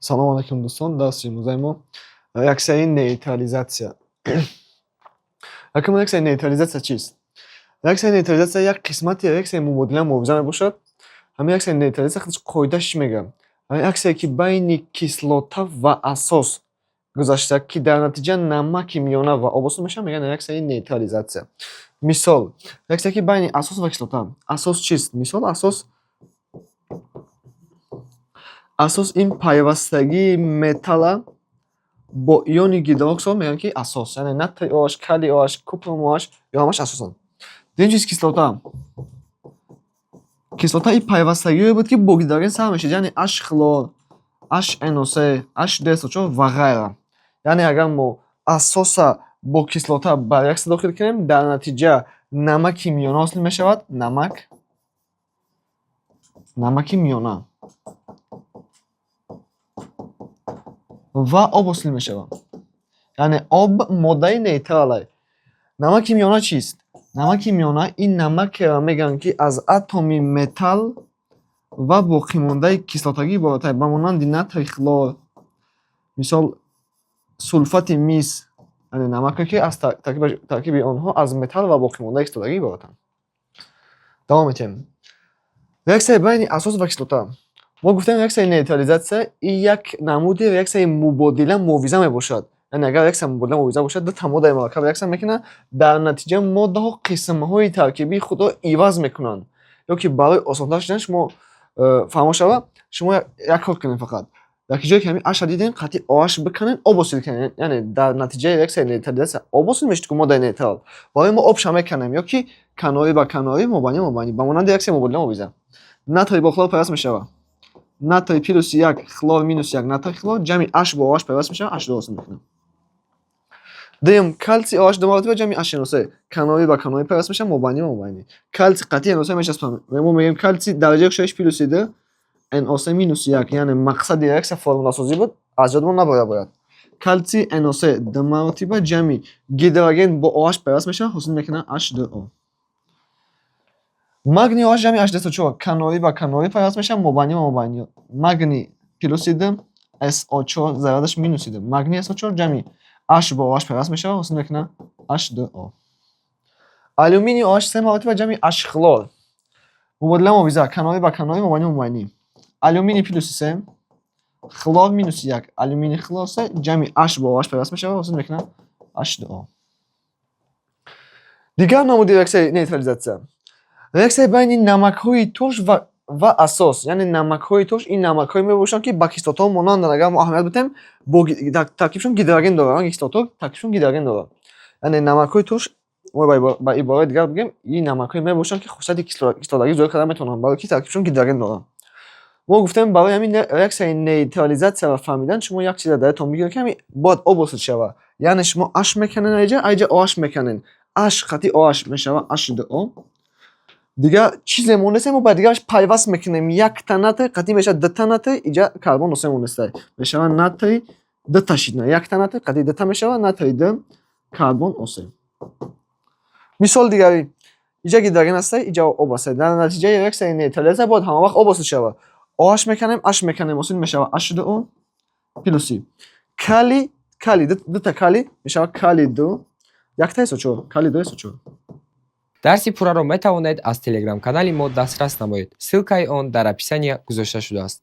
Салом алайкум, дӯстон. Дарси имрӯзаи мо реаксияи нейтрализатсия. Якум, реаксияи нейтрализатсия чист? Реаксияи нейтрализатсия як қисмати реаксияи мубодила муовиза мебошад. Ҳамин реаксияи нейтрализатсия худаш қоидааш чӣ мегӯяд? Реаксияе, ки байни кислота ва асос гузашта, ки дар натиҷа намаки миёна ва об ҳосил мешавад, мегӯянд реаксияи нейтрализатсия. Мисол, реаксия, ки байни асос ва кислота. Асос чист? Мисол, асос ин пайвастагии металла бо иони гидроксид мегӯянд, ки асос, яъне натрий OH, калий OH, купрум OH ё ҳамаш асосанд. Дуюм чиз, кислота. Кислота ин пайвастагиҳое буд, ки бо гидроген сар мешуд, яъне H хлор, HNO3, H2SO4 ва ғайра. Яъне агар мо асоса бо кислота ба реаксия дохил кунем, дар натиҷа намаки миёна ҳосил мешавад, намаки миёна ва об ҳосил мешавад. Яъне об моддаи нейтрал. Намаки миёна чист? Намаки миёна ин намакеро мегӯянд, ки аз атоми металл ва боқимондаи кислотагӣ иборат, ба монанди натрий хлор, мисол, сулфати мис, яъне намаке, ки аз таркиби онҳо аз металл ва боқимондаи кислотагӣ иборатанд. Давом медиҳем. Реаксияи байни асос ва кислота. Мо гуфтем, реаксияи нейтрализатсия ин як намуди реаксияи мубодила муовиза мебошад. Яъне агар реаксия мубодила муовиза бошад, дута моддаи мураккаб реаксия мекунанд, дар натиҷа моддаҳо қисмҳои таркибии худро иваз мекунанд. Ё ки барои осонтар шудан шумо фаҳмо шавад, шумо як кор кунед фақат. Дар ки ҷое ки ҳамин H-ро дидем, қатъи OH бикунед, об ҳосил кунед. Яъне дар натиҷаи реаксияи нейтрализатсия об ҳосил мешуд, ки моддаи нейтрал. Барои мо обша мекунем ё ки канорӣ ба канорӣ, мобайни мобайни, ба монанди реаксияи мубодила муовиза. Натрий бо хлор пайваст мешавад. Натрий плюси як, хлор минуси як, натрий хлор ҷамъи H бо OH пайваст мешавад, H2 ҳосил мекунад. Дуюм, калсий OH ду маротиба ҷамъи HNO3 канорӣ ба канорӣ пайваст мешавад, мобайни ба мобайни. Калсий қатъи NO3 мечаспад. Мо мегӯем, калсий дараҷаи оксидаш плюси ду, NO3 минуси як, яъне мақсади реаксия формуласозӣ буд, аз ёдмон набояд бояд. Калсий NO3 ду маротиба ҷамъи гидроген бо OH пайваст мешавад, ҳосил мекунад H2O. Магний OH ҷамъи H2SO4 канорӣ ба канорӣ пайваст мешавад, мобайни ба мобайни. Магний плюси ду, SO4 зарядаш минуси ду. Магний SO4 ҷамъи H бо OH пайваст мешавад, ҳосил мекунад H2O. Алюминий OH се маротиба ҷамъи H хлор. Мубодила муовиза, канорӣ ба канорӣ, мобайни ба мобайни. Алюминий плюси се, хлор минуси як, алюминий хлор се ҷамъи H бо OH пайваст мешавад, ҳосил мекунад H2O. Дигар намуди реаксияи нейтрализатсия. Реаксияи байни намакҳои турш ва асос, яъне намакҳои турш ин намакҳое мебошанд, ки ба кислотаҳо монанданд. Агар мо аҳамият бидиҳем, бо таркибшон гидроген доранд, кислотаҳо таркибшон гидроген доранд. Яъне намакҳои турш, мо ба ибораи дигар бигӯем, ин намакҳое мебошанд, ки хусусияти кислотагӣ зоҳир карда метавонанд, барои ки таркибшон гидроген доранд. Мо гуфтем, барои ҳамин реаксияи нейтрализатсияро фаҳмидан шумо як чизро дар ёдтон бигиред, ки ҳамин бояд об ҳосил шавад. Яъне шумо H мекунед айҷа, айҷа OH мекунед. H қатъи OH мешавад H2O. Дигар чизе монеста, мо ба дигараш пайваст мекунем. Якта натрий қатъи мешавад дута натрий, иҷа карбон осе монеста. Мешавад натрий дута шид, якта натрий қатъи дута мешавад натрий ду, карбон осе. Мисоли дигарӣ. Иҷа гидроген аста, иҷа об аста. Дар натиҷаи реаксияи нейтрализатсия бояд ҳамавақт об ҳосил шавад. OH мекунем, H мекунем, ҳосил мешавад H2O плюси калий, калий, дута калий мешавад калий ду, якта SO4, калий ду SO4. Дарси пурраро метавонед аз телеграм-канали мо дастрас намоед. Ссылкаи он дар описания гузошта шудааст.